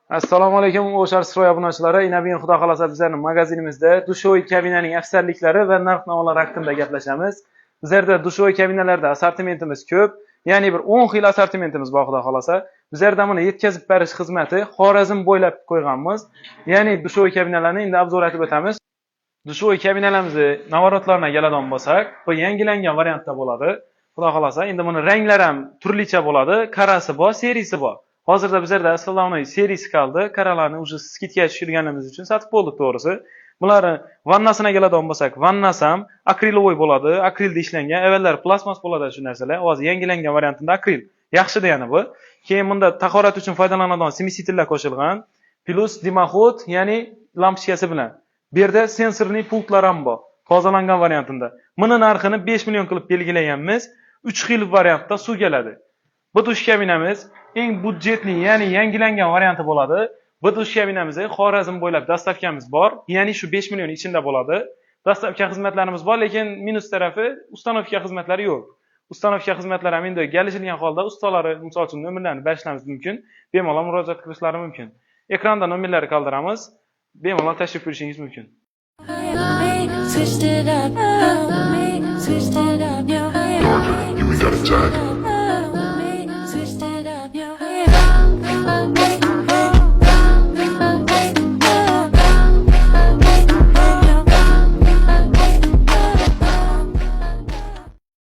Assalomu alaykum, O'shar Stroy obunachilari. Ina bugun, xudo xohlasa, bizlarning magazinimizda душевой kabinaning afzalliklari va narx-navolar haqida gaplashamiz. Bizlarda душевой kabinalarda assortimentimiz ko'p, ya'ni bir 10 xil assortimentimiz bor, xudo xohlasa. Bizlarda buni yetkazib berish xizmati Xorazm bo'ylab qo'yganmiz. Ya'ni душевой kabinalarni endi обзор etib o'tamiz. Душевой kabinalarimizni наворот larına keladigan bo'lsak, bu yangilangan variantda bo'ladi. Xudo xohlasa, endi buni ranglari ham turlicha bo'ladi. Qarasi bor, серый si bor. Hozirda bizlarda основной серый si qoldi. Qaralarni уже скидка tushirganimiz uchun sotib bo'ldik, to'g'risi. Bularni vannasina keladigan bo'lsak, vannasi ham акриловый bo'ladi, akrilda ishlangan. Avvallari plastmas bo'ladi shu narsalar. Hozir yangilangan variantida akril. Yaxshi degani bu. Keyin bunda tahorat uchun foydalanadigan смеситель lar qo'shilgan. Плюс дымоход, ya'ni lampochkasi bilan. Bu yerda sensorli pultlar ham bor. Tozalangan variantida. Buni narxini 5 million qilib belgilaganmiz. 3 xil variantda suv keladi. Bu dush kabinamiz eng byudjetli, ya'ni yangilangan varianti bo'ladi. Bu dush kabinamizni Xorazm bo'ylab доставка miz bor, ya'ni shu 5 million ichida bo'ladi. Доставка xizmatlarimiz bor, lekin minus tarafi, установка xizmatlari yo'q. Установка xizmatlari ham endi kelishilgan holda ustalari, misol uchun, nomerlarni berishlarimiz mumkin. Bemalol murojaat qilishlari mumkin. Ekranda nomerlarni qoldiramiz. Bemalol tashrif buyurishingiz mumkin. Switched it up, switched it up, Darker, you ain't got a tag. switched it up.